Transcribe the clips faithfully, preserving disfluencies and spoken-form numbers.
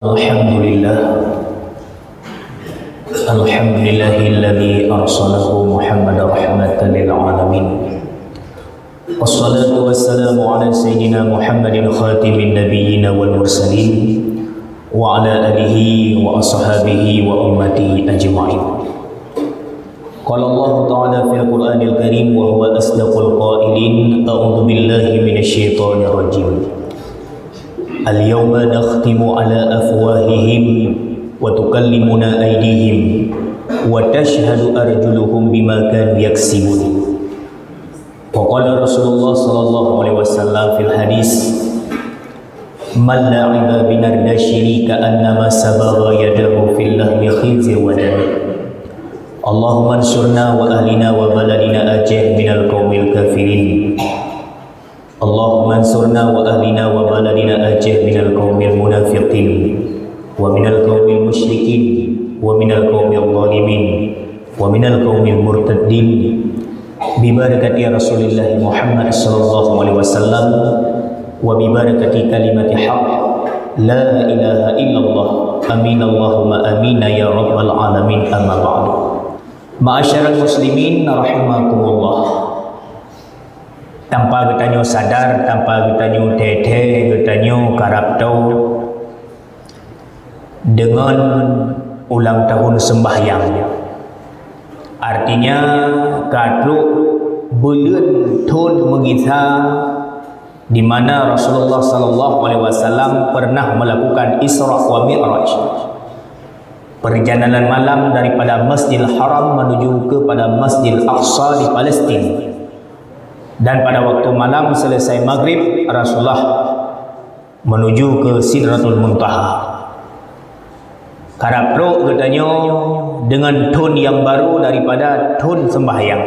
Alhamdulillah. Alhamdulillahilladzi arsalahu Muhammadan rahmatan lil alamin. Wassalatu wassalamu ala sayyidina Muhammadin khatimin nabiyyin wal mursalin wa ala alihi wa ashabihi wa ummatihi ajma'in. Qala Allahu ta'ala fil Qur'anil Karim wa huwa asdaqul qailin, a'udzu billahi minasy syaithanir rajim. Al-yawma nakhtimu ala afwahihim wa tukallimuna aydihim wa tashhadu arjuluhum bima kanu yaksibun. Wa qala Rasulullah sallallahu alaihi wasallam fil hadis, "Man la'iba binardashiri ka'annama sabagha yadahu fil lahmi khizyun wa nadama." Allahumma ansurna wa ahlina wa baladina Aceh minal qaumil kafirin. Allahumma ansurna wa ahlina wa baladina Aceh minal qaumil munafiqin, wa minal qaumil musyrikin, wa minal qaumil zalimin, wa minal qaumil murtaddin. Bibarakati Rasulillah Muhammad sallallahu alaihi wasallam, wa bibarakati kalimati haq, la ilaha illallah. Amin Allahumma amin ya rabbal alamin, amma ba'du. Ma'asyiral muslimin rahimakumullah. Tanpa geutanyoe sadar, tanpa geutanyoe teuthée, geutanyoe karab tahu, deungon ulang tahun sembahyang. Artinya, ka trok buleuen thon meugisa di mana Rasulullah sallallahu alaihi wasallam pernah melakukan Isra wa Mi'raj. Perjalanan malam daripada Masjidil Haram menuju kepada Masjidil Aqsa di Palestin. Dan pada waktu malam selesai maghrib, Rasulullah menuju ke Sidratul Muntaha. Karab trok geutanyoe deungon thon nyang baru daripada thon sembahyang.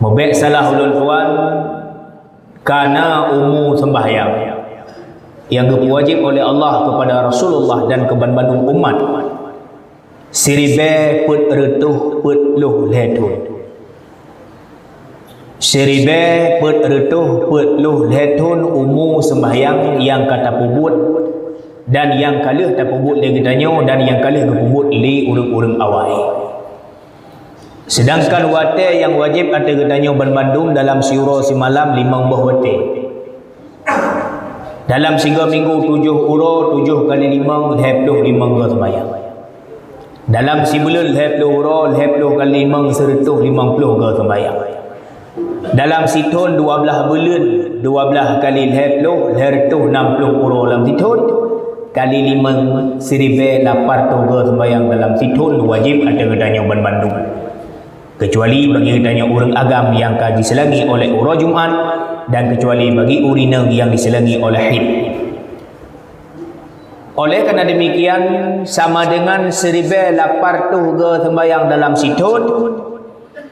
Mubek salah ulôn tuan, ka na umu sembahyang nyang geupeuwajéb oleh Allah kepada Rasulullah dan keu banmandum umat. Siribée peuet reutôh peuet ploh lhée thon. Siribée peuet reutôh peuet ploh lhée thon umu sembahyang nyang ka tapeubuet dan nyang ka lheueh tapeubuet lé geutanyoe dan nyang ka lheueh geupeubuet lé ureuëng-ureuëng awai. Seudangkan watée nyang wajéb ateueh geutanyoe banmandum dalam siuroe simalam limong boh watée. Dalam sigoe minggu tujoh uroe, tujoh kali limong, lhée ploh limong goe seumayang. Dalam sibuleuen lhée ploh uroe, lhée ploh kali limong, seureutôh limong ploh goe seumayang. Dalam sithon dua blaih buleuen, dua blaih kali lhée ploh, lhée reutôh nam ploh uroe lam sithon, kali limong, siribée lapan reutôh goe seumayang dalam sithon wajéb ateueh geutanyoe banmandum. Keucuali bagi geutanyoe ureuëng agam nyang ka jiseulangi oleh uroe Jumat dan keucuali bagi ureuëng inong nyang jiseulangi oleh haid. Oleh karena demikian, sama dengan siribée lapan reutôh goe seumayang dalam sithon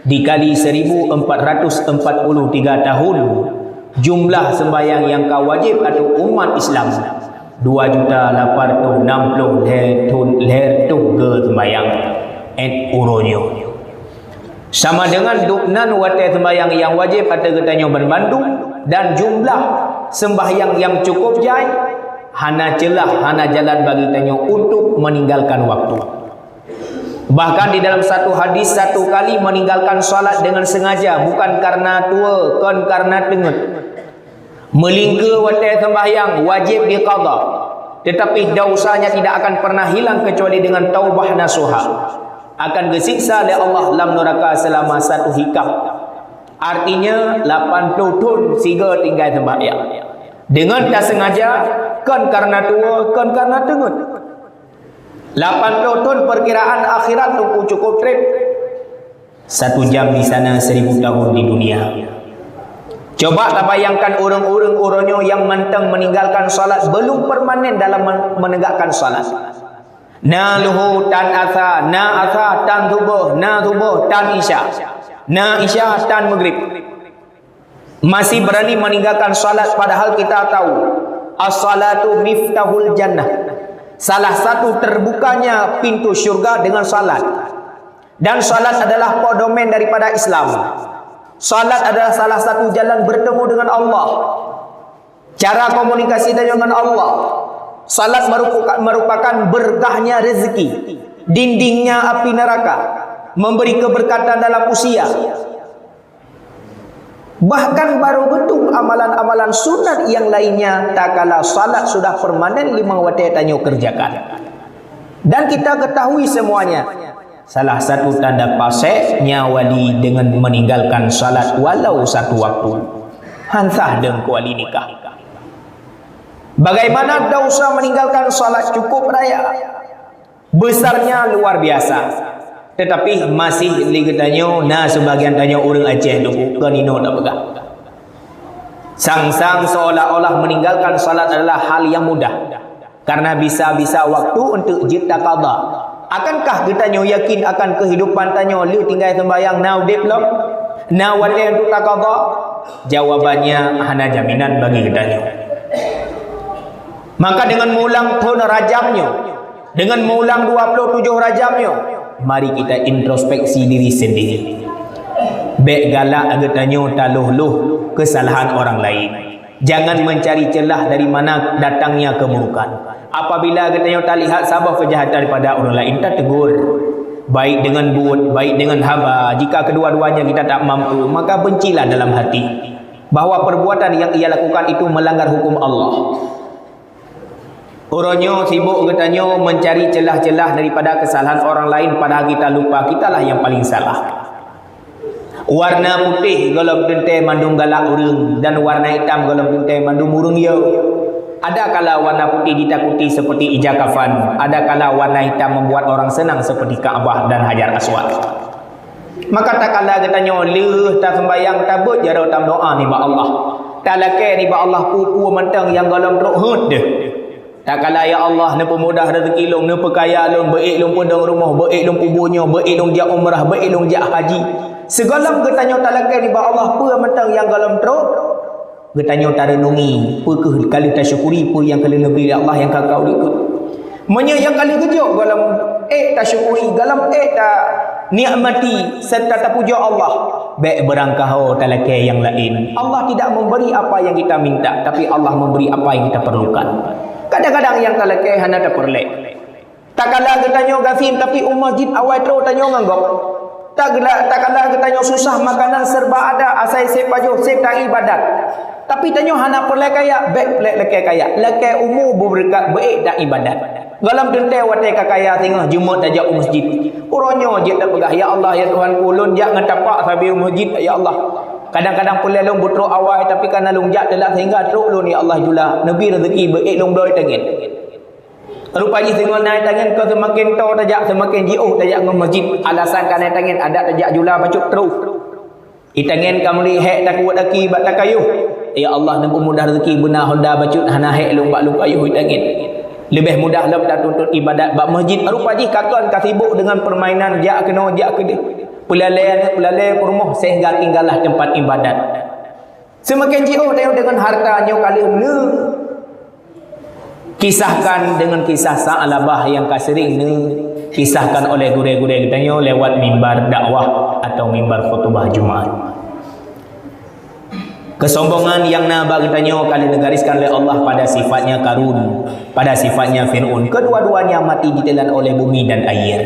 dikali seribu empat ratus empat puluh tiga tahun, jumlah seumayang nyang ka wajéb ateueh umat Islam dua juta lapan reutôh nam ploh lhée thon lhée reutôh goe seumayang. Ét uroe nyoe. Sama dengan dubnan watée seumayang nyang wajéb ateueh geutanyoe banmandum dan jumlah sembahyang nyang cukup jai, hana ceulah, hana jalan bagi tanyoe untuk meninggalkan waktu. Bahkan di dalam satu hadis, satu kali meninggalkan salat dengan sengaja, bukan karena tuwoe, kon karena teungeut. Meulingkeue watée sembahyang wajéb diqadha, tetapi dosa nyan tidak akan pernah hilang kecuali dengan taubah nasuha. Akan geusiksa lé Allah lam neuraka selama satu hikab. Artinya, lapan ploh thon sigoe tinggai sembahyang. Deungon tasengaja, kon karena tuwoe, kon karena teungeut. Lapan ploh thon perkiraan akhirat teungku cukup treb. Satu jam di sana, seribu tahun di dunia. Coba tabayangkan ureuëng-ureuëng uroe nyoe nyang mantong meninggalkan salat belum permanen dalam men-, menegakkan salat. Na luho tan asa, na asa tan suboh, na suboh tan isya, na isya tan maghrib. Masih berani meninggalkan salat padahal kita tahu as-salatu miftahul jannah. Salah satu terbukanya pintu syurga dengan salat. Dan salat adalah podomen daripada Islam. Salat adalah salah satu jalan bertemu dengan Allah. Cara komunikasi dengan Allah. Salat merupakan, merupakan berkahnya rezeki, dindingnya api neraka, memberi keberkatan dalam usia. Bahkan baru beutôi amalan-amalan sunat yang lainnya, takala salat sudah permanen limong watée tanyoe kerjakan. Dan kita ketahui semuanya, salah satu tanda pasék nyan wali dengan meninggalkan salat walau satu waktu. Han sah deung keu wali nikah. Bagaimana dosa meninggalkan salat cukup raya? Besarnya luar biasa. Tetapi masih lé geutanyoe na sebagian tanyoe ureuëng Aceh dulu kon inoe tapeugah. Sang-sang seolah-olah meninggalkan salat adalah hal yang mudah. Karena bisa-bisa waktu untuk jeuet takada. Akankah geutanyoe yakin akan kehidupan tanyoe lheueh tinggai sembahyang na udeb lom? Na watée untuk takada? Jawabannya hana jaminan bagi geutanyoe. Maka dengan meulang thon Rajab nyoe, dengan meulang dua puluh tujoh Rajab nyoe, mari kita introspeksi diri sendiri. Bék galak geutanyoe taloh-loh kesalahan orang lain. Jangan mencari celah dari mana datangnya keburukan. Apabila geutanyoe talihat saboh kejahatan daripada ureuëng lain, tategur. Baik dengan buet, baik dengan haba. Jika kedua-duanya kita tak mampu, maka bencilah dalam hati bahwa perbuatan yang ia lakukan itu melanggar hukum Allah. Uroe nyoe sibuk geutanyoe mencari celah-celah daripada kesalahan orang lain, padahal kita lupa kitalah yang paling salah. Warna putéh gohlom teuntée mandum galak ureuëng, dan warna hitam gohlom teuntée mandum ureuëng yo. Ada kala warna putih ditakuti seperti ija kafan, ada kala warna hitam membuat orang senang seperti Ka'bah dan Hajar Aswad. Maka takala geutanyoe lheueh taseumbahyang, tabeuet jaroe tameudoá nibak Allah. Talakée nibak Allah peue-peue mantong nyang gohlom trok heuet deuh. Takala, "Ya Allah, neupeumudah rezeki lôn, neupeukaya lôn, beuék lôn peudong rumoh, beuék lôn peubuet nyoe, beuék lôn jak umrah, beuék lôn jak haji." Sigohlom geutanyoe talakée nibak Allah peue mantong nyang gohlom trok, geutanyoe tareunungi peue kheueh ka lheueh tasyukuri, peue nyang ka lheueh neubri lé Allah nyang ka ka ulée keu. Meunyoe nyang ka lheueh geujok gohlom ék tasyukuri, gohlom ék tanikmati serta tapujoe Allah, bék beurangkaho talakée nyang laén. Allah tidak memberi apa yang kita minta, tapi Allah memberi apa yang kita perlukan. Kadang-kadang nyang talakée hana tapeureulée. Takala geutanyoe gasien, tapi u masjid awai trok tanyoe ngon gob. Takala, takala geutanyoe susah, makanan serba ada, asai sép pajoh, sép taibadat. Tapi tanyoe hana peureulée kaya, bék lakée kaya. Lakée umu beubeureukat, beuék taibadat. Gohlom teuntée watée ka kaya singoh jeumeut tajak u masjid. Uroe nyoe jeuet tapeugah, "Ya Allah, ya Tuhanku, lôn jak ngon tapak sabe u masjid, ya Allah. Kadang-kadang peureulée lôn beutrok awai, tapi kana lôn jak teulat sehingga trok lôn, ya Allah, jula. Neubri rezeki, beuék lôn bloe tangen." Rupa jih singoh na tangen, kon seumaken toe tajak, seumaken jiôh tajak ngon masjid. Alasan ka na tangen, adak tajak jula bacut troh. Itangen ka meuli hék takuet aki bak takayuh. Ya Allah, neupeumudah rezeki beuna honda bacut hana hék lôn bak lôn kayuh itangen. Leubeh mudah lom tatuntut ibadat bak masjid. Rupa jih ka kon ka sibuk deungon peurmainan, jak keunoe jak keudeh. Peulalée aneuëk, peulalée peurumoh sehingga tinggallah teumpat ibadat. Seumaken jiôh tanyoe deungon harta nyoe ka lheueh neu kisahkan dengan kisah Sa'labah yang ka sering neukisahkan oleh gurée-gurée geutanyoe lewat mimbar dakwah atau mimbar khutubah Jumat. Kesombongan yang na bak geutanyoe ka lheueh neugariskan lé Allah pada sifatnya Karun, pada sifatnya Fir'aun. Kedua-duanya mati ditelan oleh bumi dan air.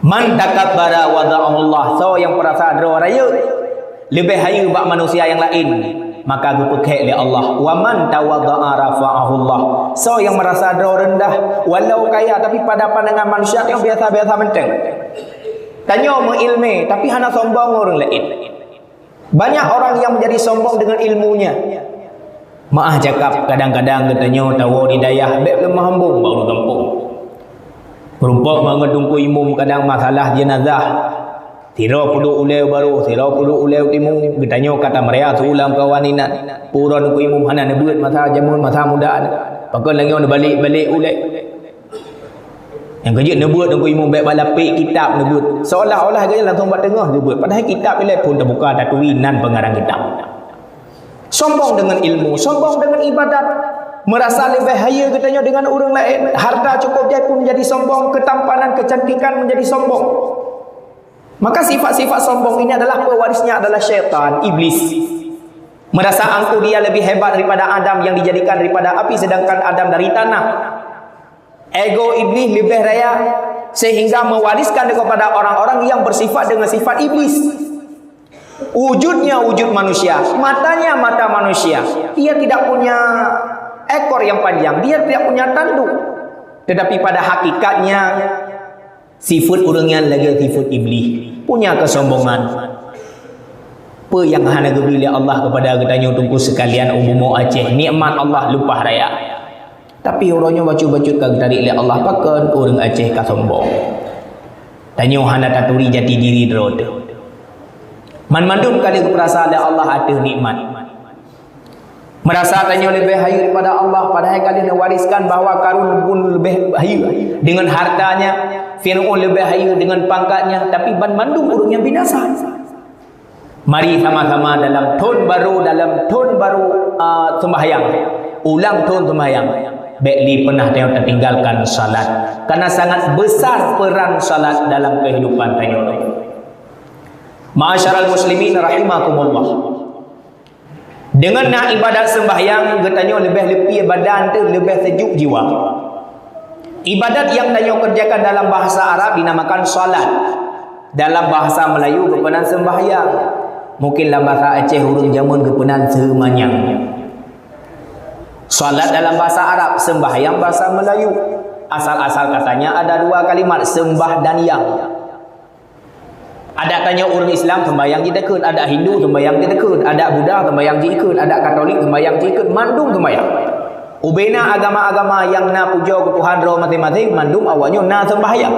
"Man takabbara wadha'ahullah," soe nyang peurasa droe rayeuk, leubeh hayeue bak manusia nyang laén, maka geupeukhek lé Allah. "Wa man tawadha'a rafa'ahullah," soe nyang meurasa droe reundah, walau kaya, tapi pada pandangan manusia nyoe biasa-biasa mantong. Tanyoe meuilmé, tapi hana sombong ngon ureuëng laén. Banyak orang yang menjadi sombong dengan ilmunya. Meu'ah cakap, kadang-kadang geutanyoe tawoe di dayah bék leumoh hambong bak ureuëng gampông. Meurumpok mangat teungku imum kadang masalah jenazah. Sidroe peuduek ulée barô, sidroe peuduek ulée timu, geutanyoe ka tameuria su lam kawan inan. Peue uroe teungku imum hana neubeuet masa jameun masa muda nyoe. Pakon lagée nyoe neubalek-balek ulée. Nyang keujeuet neubeuet teungku imum bék bak lapék kitab neubeuet. Seolah-olah geutanyoe langsung bak teungoh geubeuet. Padahai kitab ilée phon tabuka taturi nan peungarang kitab. Sombong dengan ilmu, sombong dengan ibadat. Merasa lebih hayeue geutanyoe dengan ureuëng laén. Harta cukup jai pun menjadi sombong, ketampanan, kecantikan menjadi sombong. Maka sifat-sifat sombong ini adalah pewarisnya adalah syaitan, iblis. Merasa angkuh dia lebih hebat daripada Adam yang dijadikan daripada api, sedangkan Adam dari tanah. Ego Iblis lebih raya sehingga mewariskan kepada orang-orang yang bersifat dengan sifat iblis. Wujudnya wujud manusia, matanya mata manusia. Dia tidak punya ekor yang panjang, dia tidak punya tanduk. Tetapi pada hakikatnya, sifat ureuëng nyan lagée sifat iblis, punya kesombongan. Peue nyang hana geubri lé Allah kepada geutanyoe teungku sekalian u bumoe Aceh, nikmat Allah lumpah raya. Tapi uroe nyoe bacut-bacut ka geutarék lé Allah, pakon ureuëng Aceh ka sombong. Tanyoe hana taturi jati diri droe teuh. Banmandum ka lheueh geupeurasa lé Allah ateueh nikmat. Merasa tanyoe leubeh hayeue daripada Allah, padahai ka lheueh neuwariskan bahwa Karun pun leubeh hayeue deungon hartanya, Fir'aun leubeh hayeue deungon pangkatnya, tapi banmandum ureuëng nyang binasa. Mari sama-sama dalam thon barô, dalam thon barô, a, seumbahyang. Ulang thon seumbahyang. Bék lé peunah tanyoe tatinggalkan salat. Karena sangat besar peran salat dalam kehidupan tanyoe. Ma'asyiral muslimin rahimakumullah. Deungon na ibadat seumbahyang, geutanyoe leubeh leupie badan teuh, leubeh sejuk jiwa. Ibadat nyang tanyoe kerjakan dalam bahasa Arab dinamakan salat. Dalam bahasa Melayu geupeunan seumbahyang. Mungkin lam bahasa Aceh ureuëng jameun geupeunan seumanyang. Salat dalam bahasa Arab, seumbahyang bahasa Melayu. Asal-asal katanya ada dua kalimat, seumbah dan yang. Adak tanyoe ureuëng Islam seumbahyang jiteukheun, adak Hindu seumbahyang jiteukheun, adak Buddha seumbahyang jikeun, adak Katolik seumbahyang jikeun, mandum seumbahyang. Ubena agama-agama nyang na pujoe keu Tuhan droe maséng-maséng, mandum awaknyoe na seumbahyang.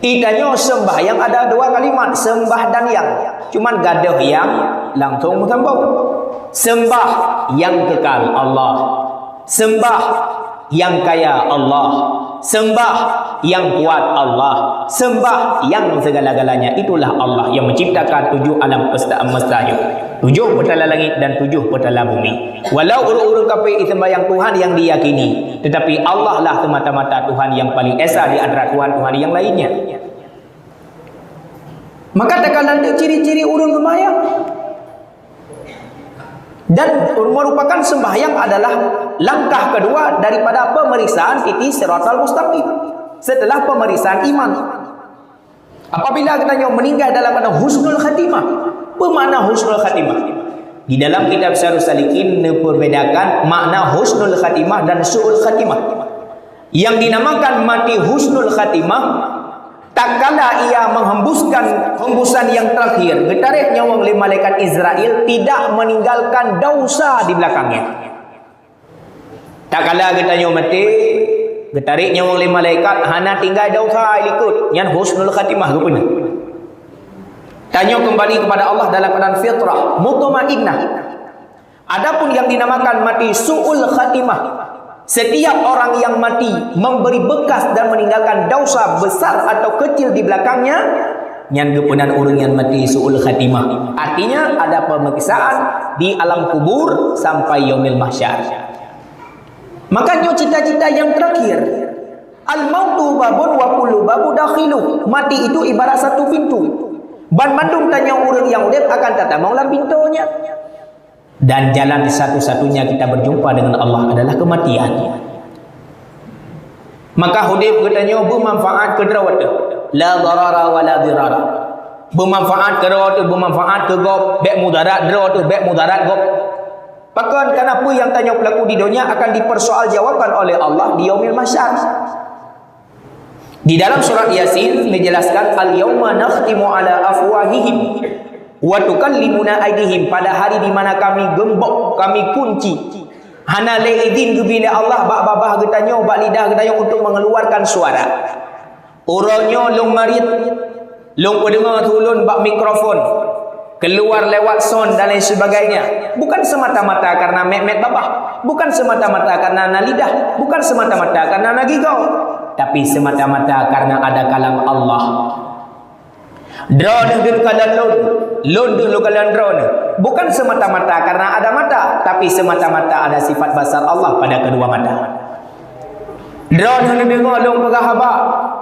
Itanyoe seumbahyang ada dua kalimat, seumbah dan yang. Cuman gadôh yang langsung meusambong. Seumbah nyang kekal Allah. Seumbah nyang kaya Allah. Seumbah nyang kuat Allah. Seumbah nyang segala-galanya, itulah Allah yang menciptakan tujuh alam pesta-, mesta nyoe. Tujuh peutala langit dan tujuh peutala bumi. Walau ureuëng-ureuëng kafé jiseumbahyang Tuhan nyang diyakini, tetapi Allah lah semata-mata Tuhan yang paling esa di antara tuhan-tuhan yang lainnya. Maka takalon ciri-ciri ureuëng seumbahyang. Dan merupakan sembahyang adalah langkah kedua daripada pemeriksaan titi siratal mustaqim setelah pemeriksaan iman. Apabila geutanyoe meuninggai dalam keadaan husnul khatimah, peue makna husnul khatimah? Di dalam kitab Syarhus Salikin neupeubedakan makna husnul khatimah dan su'ul khatimah. Yang dinamakan mati husnul khatimah, tatkala ia menghembuskan hembusan yang terakhir, geutarek nyawöng lé malaikat Izrail, tidak meninggalkan dausa di belakangnya. Tatkala geutanyoe maté, geutarek nyawöng lé malaikat, hana tinggai dausa likot, nyan husnul khatimah geupeuna. Tanyoe kembali kepada Allah dalam keadaan fitrah, mutmainnah. Adapun yang dinamakan mati su'ul khatimah, setiap orang yang mati memberi bekas dan meninggalkan dausa besar atau kecil di belakangnya, nyan geupeunan ureuëng nyang mati su'ul khatimah. Artinya, ada pemeriksaan di alam kubur sampai yaumil mahsyar. Maka nyoe cita-cita yang terakhir. Al-mautu babun wa kullu babu dakhilu. Mati itu ibarat satu pintu. Banmandum tanyoe ureuëng nyang udeb akan tatamong lam pintoe nyan. Dan jalan satu-satunya kita berjumpa dengan Allah adalah kematian. Maka udeb geutanyoe beumanfaat keu droe teuh. La darara wa la dirara. Beumanfaat keu droe teuh, beumanfaat keu gob, bék mudarat droe teuh, bék mudarat gob. Pakon? Karena peue nyang tanyoe peulaku di donya akan dipersoal jawaban oleh Allah di yaumil mahsyar. Di dalam surat Yasin dijelaskan, "Al-yauma nakhtimu ala afwahihim wa tukallimuna aidihim," pada hari di mana kami geumbok, kami kunci. Hana lé idin geubri lé Allah bak babah geutanyoe, bak lidah geutanyoe untuk mengeluarkan suara. Uroe nyoe lôn marit, lôn peudeungoe su lôn bak mikrofon, keluar lewat sound dan lain sebagainya. Bukan semata-mata karena mét-mét babah, bukan semata-mata karena na lidah, bukan semata-mata karena na gigoe, tapi semata-mata karena ada kalam Allah. Droeneuh deuh kalon lôn, lôn deuh lôn kalon droeneuh. Bukan semata-mata karena ada mata, tapi semata-mata ada sifat basar Allah pada kedua mata. Droeneuh neudeungoe lôn peugah haba,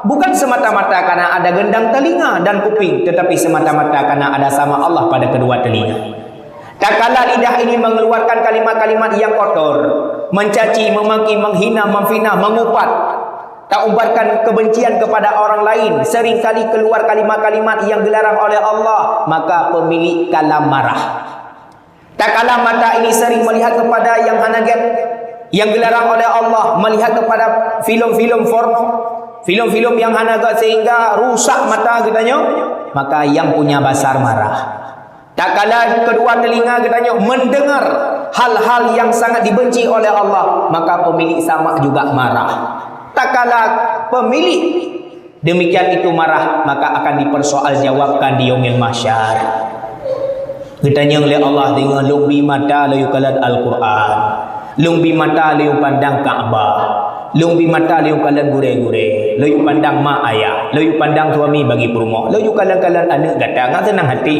bukan semata-mata karena ada gendang telinga dan kuping, tetapi semata-mata karena ada sama Allah pada kedua telinga. Tatkala lidah ini mengeluarkan kalimat-kalimat yang kotor, mencaci, memaki, menghina, memfitnah, mengupat, taubarkan kebencian kepada orang lain, seringkali keluar kalimat-kalimat yang dilarang oleh Allah, maka pemilik kalam marah. Tatkala mata ini sering melihat kepada yang hana gét, yang dilarang oleh Allah, melihat kepada film-film porno, film-film yang hana gét sehingga rusak mata geutanyoe, maka yang punya basar marah. Tatkala kedua telinga geutanyoe mendengar hal-hal yang sangat dibenci oleh Allah, maka pemilik samak juga marah. Tatkala pemilik demikian itu marah, maka akan dipersoaljawabkan di Yaumil Mahsyar. Geutanyong lé Allah, "Deungoe, lôn bi mata lôn yue kalon Al-Qur'an, lôn bi mata lôn yue pandang Ka'bah, lôn bi mata lôn yue kalon gurée-gurée, lôn yue pandang mak ayah, lôn yue pandang suami bagi peurumoh, lôn yue kalon-kalon aneuk gata ngon seunang hati."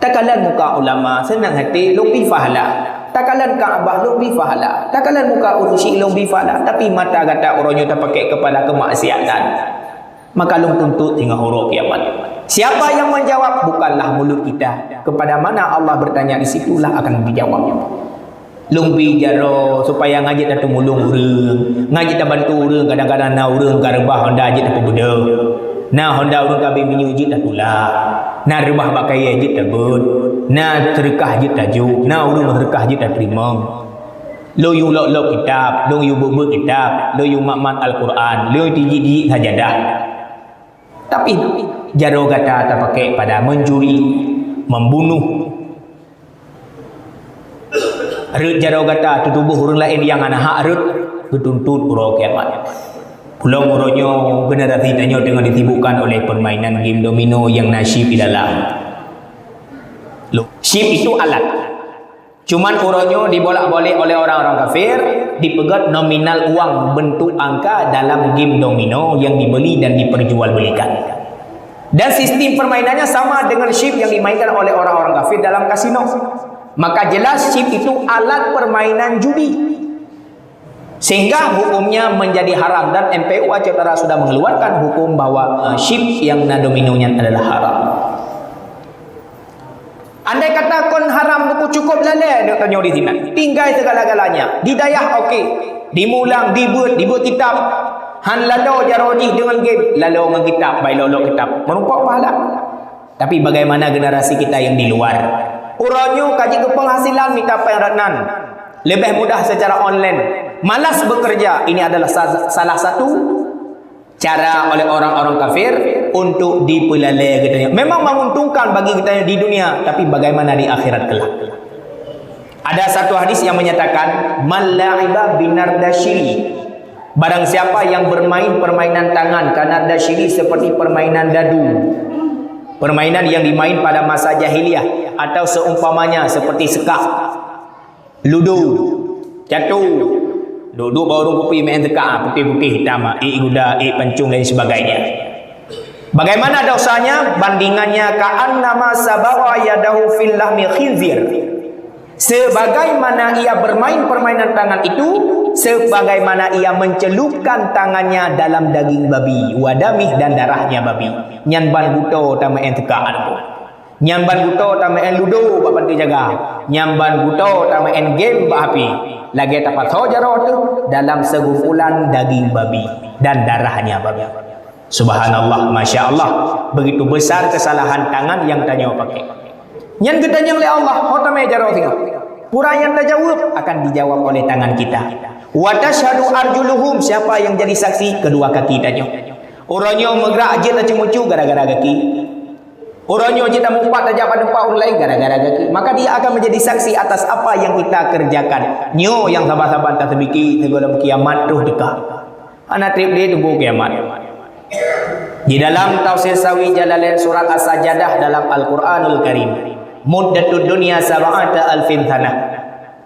Takalon muka ulama, seunang hati, lôn bi pahala. Takalon Ka'bah, lôn bi pahala. Takalon muka ureuëng syiek, lôn bi pahala. Tapi mata gata uroe nyoe tapakék keupada keumaksiatan. Maka lôn tuntut singoh uroe kiamat. Siapa yang menjawab? Bukanlah mulut kita. Kepada mana Allah bertanya, di situlah akan dijawab. Lôn bi jaroe supaya ngajak tateumulông ureuëng, ngajak tabantu ureuëng, kadang-kadang na ureuëng ka reubah honda jeuet tapeubeudôh, na honda ureuëng ka abéh minyeuk jeuet tatulak, na reubah bak kayée jeuet tabeuet, na seudeukah jeuet tajok, na ureuëng seudeukah jeuet tateurimong. Lôn yue lop-lop kitab, lôn yue beuet-beuet kitab, lôn yue mat-mat Al-Qur'an, lôn yue tijik-tijik sajadah. Tapi jaroe gata tapakék pada mencuri, membunuh, rhot jaroe gata teutuboh ureuëng laén nyang hana hak rhot, geutuntut uroe kiamat. Pulang uroe nyoe generasi tanyoe teungoh disibukkan oleh permainan game domino nyang na chip di dalam. Loh, chip itu alat. Cuman uroe nyoe dibolak-balik oleh orang-orang kafir, dipeugét nominal uang bentuk angka dalam game domino yang dibeli dan diperjualbelikan. Dan sistem permainannya sama dengan chip yang dimainkan oleh orang-orang kafir dalam kasino. Maka jelas chip itu alat permainan judi. Sehingga hukumnya menjadi haram dan M P U Aceh Utara sudah mengeluarkan hukum bahwa eh, chip yang na dominonya adalah haram. Andai kata kon haram buku cukup lalée dok tanyoe di sinan. Tinggai segala-galanya. Di dayah okey. Di mulang, dibeuet, dibeuet kitab. Han lalo jaroe jih deungon game, lalo ngon kitab, bai lolo kitab. Meureumpok pahala. Tapi bagaimana generasi kita yang di luar? Uroe nyoe ka jeuet keu penghasilan mita péng rot nan. Leubeh mudah secara online. Malas bekerja, ini adalah sa- salah satu cara oleh orang-orang kafir untuk dipeulalée geutanyoe. Memang menguntungkan bagi geutanyoe di dunia, tapi bagaimana di akhirat kelak? Ada satu hadis yang menyatakan, "Man la'iba binardasyiri." Barang siapa yang bermain permainan tangan kanardasyiri seperti permainan dadu, permainan yang dimain pada masa jahiliyah atau seumpamanya seperti sekah, ludo, catur, duduk bak ureuëng kupi main sekah, putih-putih hitam, ék guda, ék pancung dan sebagainya. Bagaimana dosanya? Bandingannya ka'annama sabagha yadahu fil lahmi khinzir. Sebagaimana ia bermain permainan tangan itu, sebagaimana ia mencelupkan tangannya dalam daging babi, wadamih dan darahnya babi. Nyan ban buto tameu'en teuka aneuëk. Nyan ban buto tameu'en ludo bak panti jaga. Nyan ban buto tameu'en game bak api. Lagée tapasoe jaroe teuh dalam segumpulan daging babi dan darahnya babi. Subhanallah, masya Allah. Begitu besar kesalahan tangan yang tanyoe pakai. Nyan geutanyong lé Allah, ho tamé jaroe singoh. Pura nyang tajaweueb akan dijawab oleh tangan kita. Wa tasyhadu arjuluhum, siapa yang jadi saksi? Kedua kaki tanyoe. Uroe nyoe meugrak jeuet taceumucu gara-gara gaki. Uroe nyoe jeuet tamupat tajak bak teumpat ureuëng laén gara-gara gaki. Maka dia akan menjadi saksi atas apa yang kita kerjakan. Nyoe nyang saban-saban taseubiké sigohlom kiamat troh teuka. Hana treb lé teungku kiamat. Di dalam tafsir Sawi Jalalain surat As-Sajadah dalam Al-Quranul Karim, muddatud dunya sab'ata alfin sanah.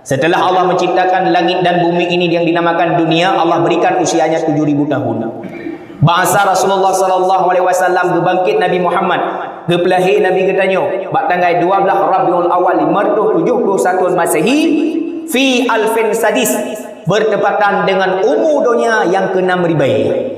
Setelah Allah menciptakan langit dan bumi ini yang dinamakan dunia, Allah berikan usianya tujuh ribu tahun. Ba'asa Rasulullah sallallahu alaihi wasallam, geubangkit Nabi Muhammad, geupeulahé Nabi geutanyoe bak tanggai dua belas Rabiul Awal lima ratus tujuh puluh satu Masehi, fi alfin sadis, bertepatan dengan umu donya yang keenam ribèe.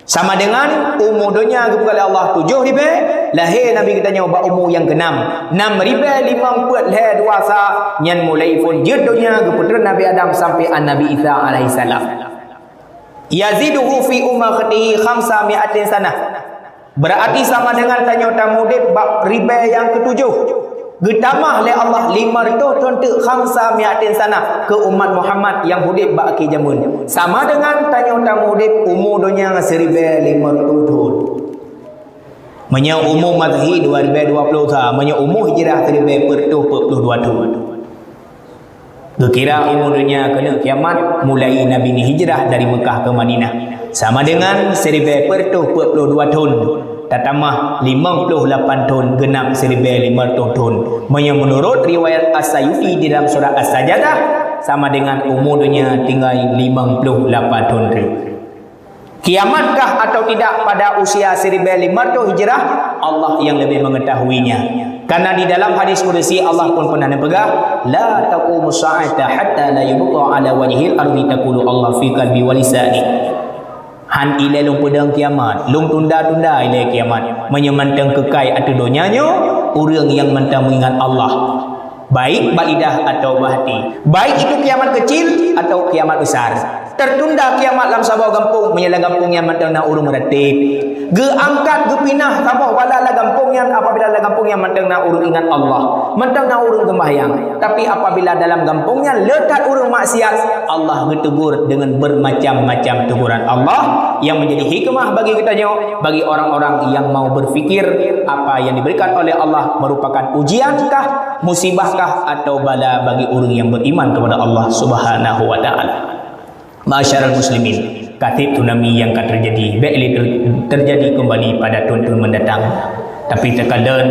Sama dengan umu donya geupeugah lé Allah tujoh ribèe, lahé Nabi geutanyoe bak umu nyang keunam, nam ribèe limong peuet lhèe dua sa, nyan mulai phôn jeuet donya geupeutreun Nabi Adam sampai an Nabi Isa alaihissalam. Yaziduhu fi ummatihi khamsa mi'atin sanah. Berarti sama dengan tanyoe tamudép bak ribèe nyang keutujoh. Geutamah lé Allah lima reutôh thôn teuk khamsa mi'atin sanah keu umat Muhammad nyang udép bak akhé jameun. Sama dengan tanyoe tamudép umu donya siribèe lima reutôh thôn. Meunyoe umu Masehi dua ribèe dua ploh sa, meunyoe umu Hijrah siribèe peuet reutôh peuet ploh dua thôn. Geukira umu donya keuneuk kiamat mulai Nabi neuhijrah dari Meukah keu Madinah, sama dengan siribèe peuet reutôh peuet ploh dua thôn, tatamah limong ploh lapan thôn, geunap siribèe limong reutôh thôn. Meunyoe meunurot riwayat As-Sayuti di dalam surat As-Sajadah, sama dengan umu donya tinggai limong ploh lapan thôn teuk. Kiamatkah atau tidak pada usia siribèe limong reutôh Hijrah? Allah nyang leubeh meungetahuinya. Karena di dalam hadis kudusi Allah pun pernah neupeugah, "La taqumu sa'ata hatta la yubqa ala wajhil ardi," taqulu Allah fi qalbi wa lisani. Han ilèe lôn peudong kiamat, lôn tunda-tunda ilèe kiamat. Meunyoe mantong keukai ateueh donya nyoe, ureueng nyang mantong meuingat Allah. Baik bak lidah atau bak hati. Baik itu kiamat kecil atau kiamat besar. Tertunda kiamat lam saboh gampông, meunyoe lam gampông nyan mantong na ureueng meuratéb. Geuangkat, geupinah saboh bala lam gampông nyan apabila lam gampông nyan mantong na ureueng ingat Allah, mantong na ureueng seumbahyang. Tapi apabila dalam gampông nyan le that ureueng maksiat, Allah geutegur dengan bermacam-macam teguran Allah yang menjadi hikmah bagi geutanyoe, bagi orang-orang yang mau berfikir apa yang diberikan oleh Allah merupakan ujian kah, musibah kah, atau bala bagi ureueng yang beriman kepada Allah Subhanahu wa Ta'ala. Ma'asyiral muslimin, ka trép tsunami nyang ka teujadi, bèk lé ter-, teujadi keumbali pada thôn-thôn mendatang. Tapi teukalon,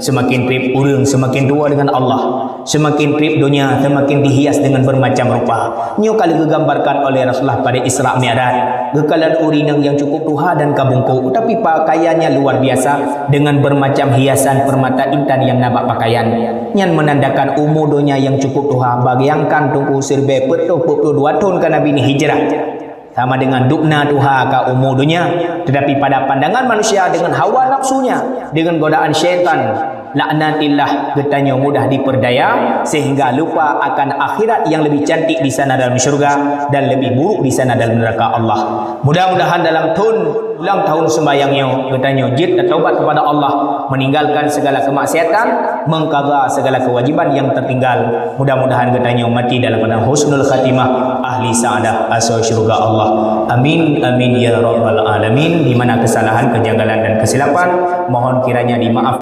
seumaken trép ureueng seumaken tuwoe deungon Allah, seumaken trép donya seumaken dihias deungon beumacam rupa. Nyoe ka lheueh geugambarkan oleh Rasulullah pada Isra Mi'raj. Geukalon ureueng inong nyang cukup tuha dan ka bungkôk, tapi pakaiannya luar biasa dengan bermacam hiasan permata intan nyang na bak pakaian. Nyan meunandakan umu donya nyang cukup tuha, bayangkan teungku siribèe peuet reutôh peuet ploh dua thôn ka Nabi neuhijrah. Sama dengan dubna tuha ka umu donya, tetapi pada pandangan manusia dengan hawa nafsunya, dengan godaan syaitan, laknatillah, geutanyoe mudah diperdaya sehingga lupa akan akhirat yang lebih cantik di sana dalam syurga dan lebih buruk di sana dalam neraka Allah. Mudah-mudahan dalam thôn ulang tahun sembahyang nyoe, geutanyoe jeuet tatobat kepada Allah, meninggalkan segala kemaksiatan, mengqadha segala kewajiban yang tertinggal. Mudah-mudahan geutanyoe mati dalam keadaan husnul khatimah, ahli sa'adah, asoe syurga Allah. Amin, amin, ya rabbal alamin. Di mana kesalahan, kejanggalan, dan kesilapan, mohon kiranya dimaaf.